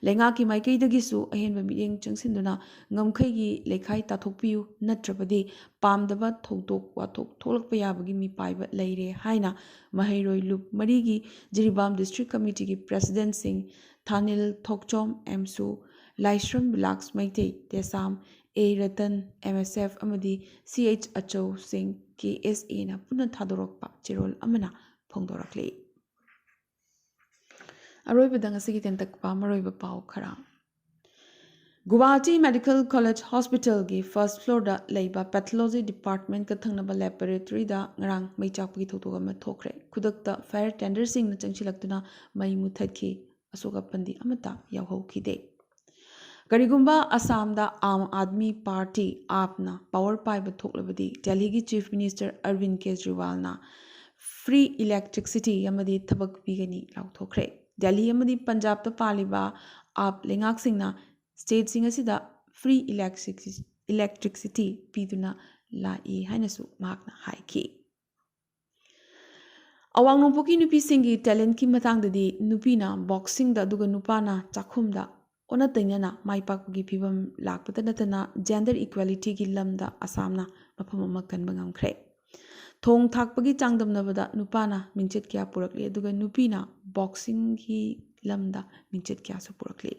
ꯂꯩꯉꯥꯛꯀꯤ ꯃꯥꯏꯀꯩꯗꯒꯤꯁꯨ ꯑꯍꯦꯟꯕ ꯃꯤꯠꯌꯦꯡ ꯆꯪꯁꯤꯟꯗꯨꯅ ꯉꯝꯈꯩꯒꯤ ꯂꯩꯈꯥꯏ ꯇꯥꯊꯣꯛꯄꯤꯌꯨ, ꯅꯠꯇ꯭ꯔꯕꯗꯤ ꯄꯥꯝꯗꯕ ꯊꯧꯗꯣꯛ ꯋꯥꯊꯣꯛ ꯊꯣꯛꯂꯛꯄ ꯌꯥꯕꯒꯤ ꯃꯤꯄꯥꯏꯕ ꯂꯩꯔꯦ ꯍꯥꯏꯅ ꯃꯍꯩꯔꯣꯏ ꯂꯨꯞ ꯃꯔꯤꯒꯤ ꯖꯤꯔꯤꯕꯥꯝ ꯗꯤꯁꯇ꯭ꯔꯤꯛ ꯀꯃꯤꯇꯤꯒꯤ ꯄ꯭ꯔꯦꯁꯤꯗꯦꯟꯠꯁꯤꯡ ꯊꯥꯅꯤꯜ ꯊꯣꯛꯆꯣꯝ, ꯑꯦꯝꯁꯨ, ꯂꯥꯏꯁ꯭ꯔꯝ ꯕꯤꯂꯥꯛꯁ ꯃꯩꯇꯩ, ꯇꯦꯁꯥꯝ ꯑꯦ ꯔꯇꯟ, ꯑꯦꯝ ꯑꯦꯁ ꯑꯦꯐ ꯑꯃꯗꯤ ꯁꯤ ꯑꯩꯆ ꯑꯆꯧꯁꯤꯡ, ꯀꯦ ꯑꯦꯁ ꯑꯦꯅ ꯄꯨꯟꯅ ꯊꯥꯗꯣꯔꯛꯄ ꯆꯦꯔꯣꯜ ꯑꯃꯅ ꯐꯣꯡꯗꯣꯔꯛꯂꯤ꯫ ꯑꯔꯣꯏꯕꯗ ꯉꯁꯤꯒꯤ ꯇꯦꯟꯇꯛꯄ ꯃꯔꯨꯑꯣꯏꯕ ꯄꯥꯎ ꯈꯔ꯫ ꯒꯨꯋꯥꯍꯥꯇꯤ ꯃꯦꯗꯤꯀꯦꯜ ꯀꯣꯂꯦꯖ ꯍꯣꯁꯄꯤꯇꯥꯜꯒꯤ ꯐꯥꯔꯁꯠ ꯐ꯭ꯂꯣꯔꯗ ꯂꯩꯕ ꯄꯦꯊꯣꯂꯣꯖꯤ ꯗꯤꯄꯥꯔꯠꯃꯦꯟꯠꯀ ꯊꯪꯅꯕ ꯂꯦꯕꯣꯔꯦꯇꯔꯤꯗ ꯉꯔꯥꯡ ꯃꯩ ꯆꯥꯛꯄꯒꯤ ꯊꯧꯗꯣꯛ ꯑꯃ ꯊꯣꯛꯈ꯭ꯔꯦ꯫ ꯈꯨꯗꯛꯇ ꯐꯥꯌꯔ ꯇꯦꯟꯗꯔꯁꯤꯡꯅ ꯆꯪꯁꯤꯜꯂꯛꯇꯨꯅ ꯃꯩ ꯃꯨꯊꯠꯈꯤ꯫ ꯑꯁꯣꯛ ꯑꯄꯟꯗꯤ ꯑꯃꯠꯇ ꯌꯥꯎꯍꯧꯈꯤꯗꯦ꯫ ꯀꯔꯤꯒꯨꯝꯕ ꯑꯁꯥꯝꯗ ꯑꯥꯝ ꯑꯥꯗꯃꯤ ꯄꯥꯔꯇꯤ, ꯑꯥꯞꯅ, ꯄꯥꯋꯔ ꯄꯥꯏꯕ ꯊꯣꯛꯂꯕꯗꯤ ꯗꯦꯜꯂꯤꯒꯤ ꯆꯤꯐ ꯃꯤꯅꯤꯁꯇꯔ ꯑꯔꯕꯤꯟ ꯀꯦꯖ꯭ꯔꯤꯋꯥꯜꯅ ꯐ꯭ꯔꯤ ꯏꯂꯦꯛꯇ꯭ꯔꯤꯛꯁꯤꯇꯤ ꯑꯃꯗꯤ ꯊꯕꯛ ꯄꯤꯒꯅꯤ ꯂꯥꯎꯊꯣꯛꯈ꯭ꯔꯦ꯫ ꯗꯦꯜꯂꯤ ꯑꯃꯗꯤ ꯄꯟꯖꯥꯕꯇ ꯄꯥꯜꯂꯤꯕ ꯑꯥꯞ ꯂꯩꯉꯥꯛꯁꯤꯡꯅ ꯁ꯭ꯇꯦꯠꯁꯤꯡ ꯑꯁꯤꯗ ꯐ꯭ꯔꯤ ꯏꯂꯦꯛꯇ꯭ꯔꯤꯛꯁꯤꯇꯤ ꯄꯤꯗꯨꯅ ꯂꯥꯛꯏ ꯍꯥꯏꯅꯁꯨ ꯃꯍꯥꯛꯅ ꯍꯥꯏꯈꯤ꯫ ꯑꯋꯥꯡ ꯅꯣꯡꯄꯣꯛꯀꯤ ꯅꯨꯄꯤꯁꯤꯡꯒꯤ ꯇꯦꯂꯦꯟꯠꯀꯤ ꯃꯇꯥꯡꯗꯗꯤ ꯅꯨꯄꯤꯅ ꯕꯣꯛꯁꯤꯡꯗ ꯑꯗꯨꯒ ꯅꯨꯄꯥꯅ ꯆꯥꯛꯈꯨꯝꯗ ꯑꯣꯟꯅ ꯇꯩꯅꯅ ꯃꯥꯏ ꯄꯥꯛꯄꯒꯤ ꯐꯤꯕꯝ ꯂꯥꯛꯄꯇ ꯅꯠꯇꯅ ꯖꯦꯟꯗꯔ ꯏꯀ꯭ꯋꯦꯂꯤꯇꯤꯒꯤ ꯂꯝꯗ ꯑꯁꯥꯝꯅ ꯃꯐꯝ ꯑꯃ ꯀꯟꯕ ꯉꯝꯈ꯭ꯔꯦ꯫ ꯊꯣꯡ ꯊꯥꯛꯄꯒꯤ ꯆꯥꯡꯗꯝꯅꯕꯗ ꯅꯨꯄꯥꯅ ꯃꯤꯡꯆꯠ ꯀꯌꯥ ꯄꯨꯔꯛꯂꯤ, ꯑꯗꯨꯒ ꯅꯨꯄꯤꯅ ꯕꯣꯛꯁꯤꯡꯒꯤ ꯂꯝꯗ ꯃꯤꯡꯆꯠ ꯀꯌꯥꯁꯨ ꯄꯨꯔꯛꯂꯤ꯫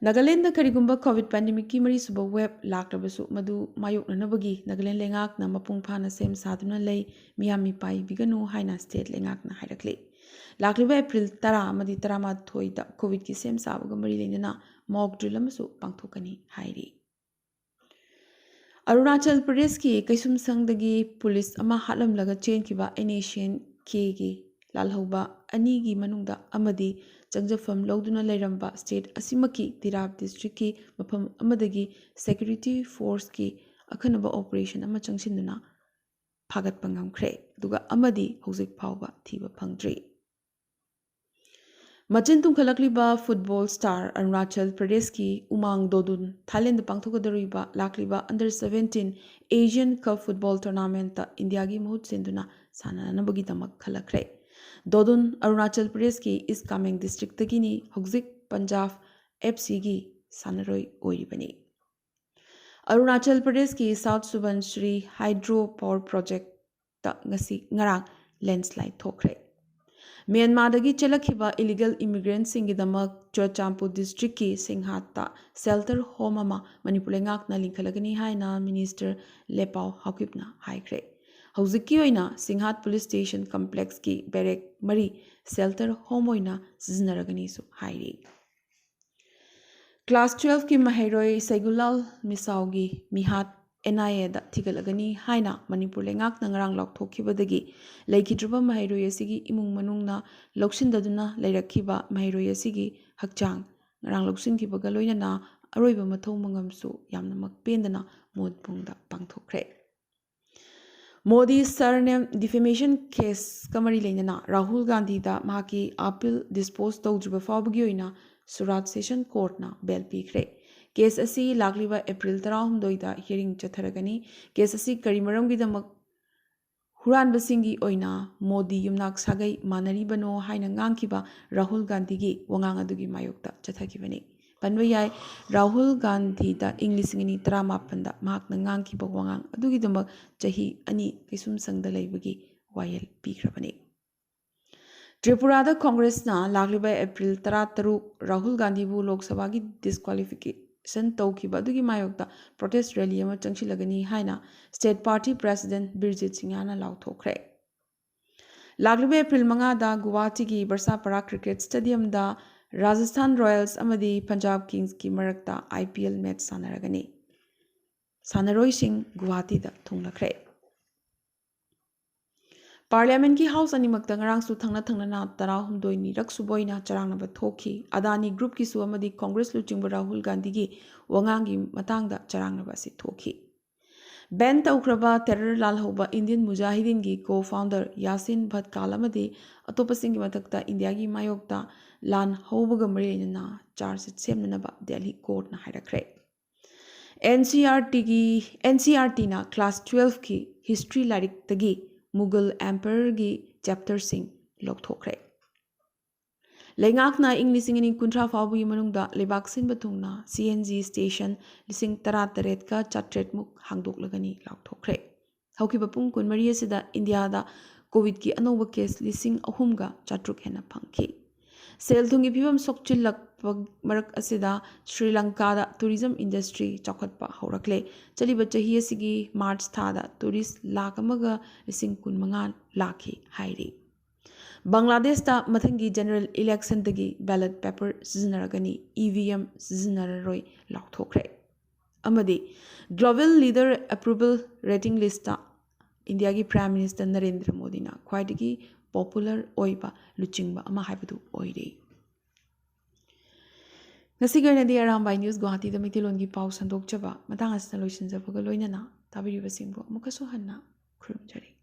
ꯅꯥꯒꯥꯂꯦꯟꯗ ꯀꯔꯤꯒꯨꯝꯕ ꯀꯣꯚꯤꯗ ꯄꯦꯟꯗꯦꯃꯤꯛꯀꯤ ꯃꯔꯤꯁꯨꯕ ꯋꯦꯕ ꯂꯥꯛꯂꯕꯁꯨ, ꯃꯗꯨ ꯃꯥꯌꯣꯛꯅꯅꯕꯒꯤ ꯅꯥꯒꯥꯂꯦꯟ ꯂꯩꯉꯥꯛꯅ ꯃꯄꯨꯡ ꯐꯥꯅ ꯁꯦꯝ ꯁꯥꯗꯨꯅ ꯂꯩ, ꯃꯤꯌꯥꯝ ꯃꯤꯄꯥꯏꯕꯤꯒꯅꯨ ꯍꯥꯏꯅ ꯁ꯭ꯇꯦꯠ ꯂꯩꯉꯥꯛꯅ ꯍꯥꯏꯔꯛꯂꯤ꯫ ꯂꯥꯛꯂꯤꯕ ꯑꯦꯄ꯭ꯔꯤꯜ ꯇꯔꯥ ꯑꯃꯗꯤ ꯇꯔꯥꯃꯥꯊꯣꯏꯗ ꯀꯣꯚꯤꯗꯀꯤ ꯁꯦꯝ ꯁꯥꯕꯒ ꯃꯔꯤ ꯂꯩꯅꯅ ꯃꯣꯛ ꯗ꯭ꯔꯤꯜ ꯑꯃꯁꯨ ꯄꯥꯡꯊꯣꯛꯀꯅꯤ ꯍꯥꯏꯔꯤ꯫ ꯑꯔꯨꯅꯥꯆꯜ ꯄ꯭ꯔꯗꯦꯁꯀꯤ ꯀꯩꯁꯨꯝꯁꯪꯗꯒꯤ ꯄꯨꯂꯤꯁ ꯑꯃ ꯍꯥꯠꯂꯝꯂꯒ ꯆꯦꯟꯈꯤꯕ ꯑꯦꯟ ꯑꯦꯁ ꯑꯦꯟ ꯀꯦꯒꯤ ꯂꯥꯜꯍꯧꯕ ꯑꯅꯤꯒꯤ ꯃꯅꯨꯡꯗ ꯑꯃꯗꯤ ꯆꯪꯖꯐꯝ ꯂꯧꯗꯨꯅ ꯂꯩꯔꯝꯕ ꯁ꯭ꯇꯦꯠ ꯑꯁꯤꯃꯛꯀꯤ ꯇꯤꯔꯥꯞ ꯗꯤꯁꯇ꯭ꯔꯤꯛꯀꯤ ꯃꯐꯝ ꯑꯃꯗꯒꯤ ꯁꯦꯀ꯭ꯌꯨꯔꯤꯇꯤ ꯐꯣꯔꯁꯀꯤ ꯑꯈꯟꯅꯕ ꯑꯣꯄꯔꯦꯁꯟ ꯑꯃ ꯆꯪꯁꯤꯟꯗꯨꯅ ꯐꯥꯒꯠꯄ ꯉꯝꯈ꯭ꯔꯦ, ꯑꯗꯨꯒ ꯑꯃꯗꯤ ꯍꯧꯖꯤꯛ ꯐꯥꯎꯕ ꯊꯤꯕ ꯐꯪꯗ꯭ꯔꯤ꯫ ꯃꯆꯤꯟ ꯇꯨꯝꯈꯠꯂꯛꯂꯤꯕ ꯐꯨꯠꯕꯣꯜ ꯁ꯭ꯇꯥꯔ ꯑꯔꯨꯅꯥꯆꯜ ꯄ꯭ꯔꯗꯦꯁꯀꯤ ꯎꯃꯥꯡ ꯗꯣꯗꯨꯟ ꯊꯥꯏꯂꯦꯟꯗ ꯄꯥꯡꯊꯣꯛꯀꯗꯧꯔꯤꯕ ꯂꯥꯛꯂꯤꯕ ꯑꯟꯗꯔ ꯁꯚꯦꯟꯇꯤꯟ ꯑꯦꯁꯤꯌꯥꯟ ꯀꯞ ꯐꯨꯠꯕꯣꯜ ꯇꯣꯔꯅꯥꯃꯦꯟꯠꯇ ꯏꯟꯗꯤꯌꯥꯒꯤ ꯃꯍꯨꯠ ꯁꯤꯟꯗꯨꯅ ꯁꯥꯟꯅꯅꯕꯒꯤꯗꯃꯛ ꯈꯜꯂꯛꯈ꯭ꯔꯦ꯫ ꯗꯣꯗꯨꯟ ꯑꯔꯨꯅꯥꯆꯜ ꯄ꯭ꯔꯗꯦꯁꯀꯤ ꯏꯁ ꯀꯥꯃꯦꯡ ꯗꯤꯁꯇ꯭ꯔꯤꯛꯇꯒꯤꯅꯤ, ꯍꯧꯖꯤꯛ ꯄꯟꯖꯥꯕ ꯑꯦꯐ ꯁꯤꯒꯤ ꯁꯥꯟꯅꯔꯣꯏ ꯑꯣꯏꯔꯤꯕꯅꯤ꯫ ꯑꯔꯨꯅꯥꯆꯜ ꯄ꯭ꯔꯗꯦꯁꯀꯤ ꯁꯥꯎꯠ ꯁꯨꯕꯟꯁ꯭ꯔꯤ ꯍꯥꯏꯗ꯭ꯔꯣ ꯄꯥꯋꯔ ꯄ꯭ꯔꯣꯖꯦꯛꯇ ꯉꯁꯤ, ꯉꯔꯥꯡ ꯂꯦꯟꯁ꯭ꯂꯥꯏꯗ ꯊꯣꯛꯈ꯭ꯔꯦ꯫ ꯃ꯭ꯌꯥꯟꯃꯥꯔꯗꯒꯤ ꯆꯦꯜꯂꯛꯈꯤꯕ ꯏꯂꯤꯒꯦꯜ ꯏꯃꯤꯒ꯭ꯔꯦꯟꯠꯁꯤꯡꯒꯤꯗꯃꯛ ꯆꯨꯔꯆꯥꯟꯄꯨꯔ ꯗꯤꯁꯇ꯭ꯔꯤꯛꯀꯤ ꯁꯤꯡꯍꯥꯠꯇ ꯁꯦꯜꯇꯔ ꯍꯣꯝ ꯑꯃ ꯃꯅꯤꯄꯨꯔ ꯂꯩꯉꯥꯛꯅ ꯂꯤꯡꯈꯠꯂꯒꯅꯤ ꯍꯥꯏꯅ ꯃꯤꯅꯤꯁꯇꯔ ꯂꯦꯄꯥꯎ ꯍꯥꯎꯀꯤꯞꯅ ꯍꯥꯏꯈ꯭ꯔꯦ꯫ ꯍꯧꯖꯤꯛꯀꯤ ꯑꯣꯏꯅ ꯁꯤꯡꯍꯥꯠ ꯄꯨꯂꯤꯁ ꯁ꯭ꯇꯦꯁꯟ ꯀꯝꯄ꯭ꯂꯦꯛꯁꯀꯤ ꯕꯦꯔꯦꯛ ꯃꯔꯤ ꯁꯦꯜꯇꯔ ꯍꯣꯝ ꯑꯣꯏꯅ ꯁꯤꯖꯤꯟꯅꯔꯒꯅꯤꯁꯨ ꯍꯥꯏꯔꯤ꯫ Class twelve ꯀꯤ ꯃꯍꯩꯔꯣꯏ ꯁꯩꯒꯨꯂꯥꯜ ꯃꯤꯁꯥꯎꯒꯤ ꯃꯤꯍꯥꯠ N I A ꯗ ꯊꯤꯒꯠꯂꯒꯅꯤ ꯍꯥꯏꯅ ꯃꯅꯤꯄꯨꯔ ꯂꯩꯉꯥꯛꯅ ꯉꯔꯥꯡ ꯂꯥꯎꯊꯣꯛꯈꯤꯕꯗꯒꯤ ꯂꯩꯈꯤꯗ꯭ꯔꯕ ꯃꯍꯩꯔꯣꯏ ꯑꯁꯤꯒꯤ ꯏꯃꯨꯡ ꯃꯅꯨꯡꯅ ꯂꯧꯁꯤꯟꯗꯗꯨꯅ ꯂꯩꯔꯛꯈꯤꯕ ꯃꯍꯩꯔꯣꯏ ꯑꯁꯤꯒꯤ ꯍꯛꯆꯥꯡ ꯉꯔꯥꯡ ꯂꯧꯁꯤꯟꯈꯤꯕꯒ ꯂꯣꯏꯅꯅ ꯑꯔꯣꯏꯕ ꯃꯊꯧ ꯃꯉꯝꯁꯨ ꯌꯥꯝꯅꯃꯛ ꯄꯦꯟꯗꯅ ꯃꯣꯠ ꯄꯨꯡꯗ ꯄꯥꯡꯊꯣꯛꯈ꯭ꯔꯦ꯫ ꯃꯣꯗꯤ surname defamation case ꯀ ꯃꯔꯤ ꯂꯩꯅꯅ ꯔꯥꯍꯨꯜ ꯒꯥꯟꯙꯤꯗ ꯃꯍꯥꯛꯀꯤ appeal dispose ꯇꯧꯗ꯭ꯔꯤꯕ ꯐꯥꯎꯕꯒꯤ ꯑꯣꯏꯅ ꯁꯨꯔꯥꯠ Session Court ꯅ bail ꯄꯤꯈ꯭ꯔꯦ꯫ Case ꯑꯁꯤ ꯂꯥꯛꯂꯤꯕ April ꯇꯔꯥꯍꯨꯝꯗꯣꯏꯗ hearing ꯆꯠꯊꯔꯒꯅꯤ꯫ Case ꯑꯁꯤ ꯀꯔꯤ ꯃꯔꯝꯒꯤꯗꯃꯛ ꯍꯨꯔꯥꯟꯕꯁꯤꯡꯒꯤ ꯑꯣꯏꯅ ꯃꯣꯗꯤ ꯌꯨꯝꯅꯥꯛ ꯁꯥꯒꯩ ꯃꯥꯟꯅꯔꯤꯕꯅꯣ ꯍꯥꯏꯅ ꯉꯥꯡꯈꯤꯕ ꯔꯥꯍꯨꯜ ꯒꯥꯟꯙꯤꯒꯤ ꯋꯥꯉꯥꯡ ꯑꯗꯨꯒꯤ ꯃꯥꯌꯣꯛꯇ ꯆꯠꯊꯈꯤꯕꯅꯤ꯫ ꯄꯟꯕ ꯌꯥꯏ, ꯔꯥꯍꯨꯜ ꯒꯥꯟꯙꯤꯗ ꯏꯪ ꯂꯤꯁꯤꯡ ꯑꯅꯤ ꯇꯔꯥꯃꯥꯄꯟꯗ ꯃꯍꯥꯛꯅ ꯉꯥꯡꯈꯤꯕ ꯋꯥꯉꯥꯡ ꯑꯗꯨꯒꯤꯗꯃꯛ ꯆꯍꯤ ꯑꯅꯤ ꯀꯩꯁꯨꯝꯁꯪꯗ ꯂꯩꯕꯒꯤ ꯋꯥꯌꯦꯜ ꯄꯤꯈ꯭ꯔꯕꯅꯤ꯫ ꯇ꯭ꯔꯤꯄꯨꯔꯥꯗ ꯀꯣꯡꯒ꯭ꯔꯦꯁꯅ ꯂꯥꯛꯂꯤꯕ April ꯇꯔꯥꯇꯔꯨꯛ ꯔꯥꯍꯨꯜ ꯒꯥꯟꯙꯤꯕꯨ ꯂꯣꯛ ꯁꯚꯥꯒꯤ disqualification ꯇꯧꯈꯤꯕ ꯑꯗꯨꯒꯤ ꯃꯥꯌꯣꯛꯇ protest rally ꯑꯃ ꯆꯪꯁꯤꯜꯂꯒꯅꯤ ꯍꯥꯏꯅ state party president ꯕꯤꯔꯖꯤꯠ ꯁꯤꯡꯌꯥꯅ ꯂꯥꯎꯊꯣꯛꯈ꯭ꯔꯦ꯫ ꯂꯥꯛꯂꯤꯕ April ꯃꯉꯥꯗ ꯒꯨꯋꯥꯍꯥꯇꯤꯒꯤ ꯕꯔꯁꯥꯄꯥꯔꯥ cricket stadium ꯗ ꯔꯥꯖꯁꯊꯥꯟ ꯔꯣꯌꯦꯜꯁ ꯑꯃꯗꯤ ꯄꯟꯖꯥꯕ ꯀꯤꯡꯁꯀꯤ ꯃꯔꯛꯇ I P L match ꯁꯥꯟꯅꯔꯒꯅꯤ꯫ ꯁꯥꯟꯅꯔꯣꯏꯁꯤꯡ ꯒꯨꯋꯥꯍꯥꯇꯤꯗ ꯊꯨꯡꯂꯈ꯭ꯔꯦ꯫ Parliament ꯀꯤ house ꯑꯅꯤꯃꯛꯇ ꯉꯔꯥꯡꯁꯨ ꯊꯪꯅ ꯊꯪꯅꯅ ꯇꯔꯥꯍꯨꯝꯗꯣꯏꯅꯤꯔꯛ ꯁꯨꯕ ꯑꯣꯏꯅ ꯆꯔꯥꯡꯅꯕ ꯊꯣꯛꯈꯤ꯫ ꯑꯗꯥꯅꯤ group ꯀꯤꯁꯨ ꯑꯃꯗꯤ ꯀꯣꯡꯒ꯭ꯔꯦꯁ ꯂꯨꯆꯤꯡꯕ ꯔꯥꯍꯨꯜ ꯒꯥꯟꯙꯤꯒꯤ ꯋꯥꯉꯥꯡꯒꯤ ꯃꯇꯥꯡꯗ ꯆꯔꯥꯡꯅꯕ ꯑꯁꯤ ꯊꯣꯛꯈꯤ꯫ Ban ꯇꯧꯈ꯭ꯔꯕ terror ꯂꯥꯜꯍꯧꯕ Indian Mujahideen ꯒꯤ co-founder ꯌꯥꯁꯤꯟ ꯚꯠꯀꯥꯜ ꯑꯃꯗꯤ ꯑꯇꯣꯞꯄꯁꯤꯡꯒꯤ ꯃꯊꯛꯇ ꯏꯟꯗꯤꯌꯥꯒꯤ ꯃꯥꯌꯣꯛꯇ ꯂꯥꯟ ꯍꯧꯕꯒ ꯃꯔꯤ ꯂꯩꯅꯅ charge sheet ꯁꯦꯝꯅꯅꯕ ꯗꯦꯜꯍꯤ court ꯅ ꯍꯥꯏꯔꯛꯈ꯭ꯔꯦ꯫ N C E R T ꯒꯤ, N C E R T ꯅ class twelve ꯀꯤ history ꯂꯥꯏꯔꯤꯛꯇꯒꯤ Mughal Emperor ꯒꯤ chapter ꯁꯤꯡ ꯂꯧꯊꯣꯛꯈ꯭ꯔꯦ꯫ ꯂꯩꯉꯥꯛꯅ ꯏꯪ ꯂꯤꯁꯤꯡ ꯑꯅꯤ ꯀꯨꯟꯊ꯭ꯔꯥ ꯐꯥꯎꯕꯒꯤ ꯃꯅꯨꯡꯗ ꯂꯩꯕꯥꯛ ꯁꯤꯟꯕ ꯊꯨꯡꯅ C N G station ꯂꯤꯁꯤꯡ ꯇꯔꯥꯇꯔꯦꯠꯀ ꯆꯥꯇ꯭ꯔꯦꯠꯃꯨꯛ ꯍꯥꯡꯗꯣꯛꯂꯒꯅꯤ ꯂꯥꯎꯊꯣꯛꯈ꯭ꯔꯦ꯫ ꯍꯧꯈꯤꯕ ꯄꯨꯡ ꯀꯨꯟꯃꯔꯤ ꯑꯁꯤꯗ ꯏꯟꯗꯤꯌꯥꯗ COVID ꯀꯤ ꯑꯅꯧꯕ case ꯂꯤꯁꯤꯡ ꯑꯍꯨꯝꯒ ꯆꯥꯇ꯭ꯔꯨꯛ ꯍꯦꯟꯅ ꯐꯪꯈꯤ꯫ ꯁꯦꯜ ꯊꯨꯝꯒꯤ ꯐꯤꯕꯝ ꯁꯣꯛꯆꯤꯜꯂꯛꯄ ꯃꯔꯛ ꯑꯁꯤꯗ ꯁ꯭ꯔꯤ ꯂꯪꯀꯥꯗ tourism industry ꯆꯥꯎꯈꯠꯄ ꯍꯧꯔꯛꯂꯦ꯫ ꯆꯠꯂꯤꯕ ꯆꯍꯤ ꯑꯁꯤꯒꯤ March ꯊꯥꯗ tourist ꯂꯥꯈ ꯑꯃꯒ ꯂꯤꯁꯤꯡ ꯀꯨꯟꯃꯉꯥ ꯂꯥꯛꯈꯤ ꯍꯥꯏꯔꯤ꯫ ꯕꯪꯒ꯭ꯂꯥꯗꯦꯁꯇ ꯃꯊꯪꯒꯤ general electionꯗꯒꯤ ballot paper ꯁꯤꯖꯤꯟꯅꯔꯒꯅꯤ, E V M ꯁꯤꯖꯤꯟꯅꯔꯔꯣꯏ ꯂꯥꯎꯊꯣꯛꯈ꯭ꯔꯦ꯫ ꯑꯃꯗꯤ global leader approval rating listꯇ ꯏꯟꯗꯤꯌꯥꯒꯤ Prime Minister ꯅꯔꯦꯟꯗ꯭ꯔ ꯃꯣꯗꯤꯅ ꯈ꯭ꯋꯥꯏꯗꯒꯤ popular ꯑꯣꯏꯕ ꯂꯨꯆꯤꯡꯕ ꯑꯃ ꯍꯥꯏꯕꯗꯨ ꯑꯣꯏꯔꯦ꯫ ꯉꯁꯤꯒꯤ ꯑꯣꯏꯅꯗꯤ ꯑꯔꯥꯝꯕꯥꯏ News ꯒꯨꯋꯥꯍꯥꯇꯤꯗ ꯃꯩꯇꯩꯂꯣꯟꯒꯤ ꯄꯥꯎ ꯁꯟꯗꯣꯛꯆꯕ ꯃꯇꯥꯡ ꯑꯁꯤꯗ ꯂꯣꯏꯁꯤꯟꯖꯕꯒ ꯂꯣꯏꯅꯅ ꯇꯥꯕꯤꯔꯤꯕꯁꯤꯡꯕꯨ ꯑꯃꯨꯛꯀꯁꯨ ꯍꯟꯅ ꯈꯨꯔꯨꯝꯖꯔꯤ꯫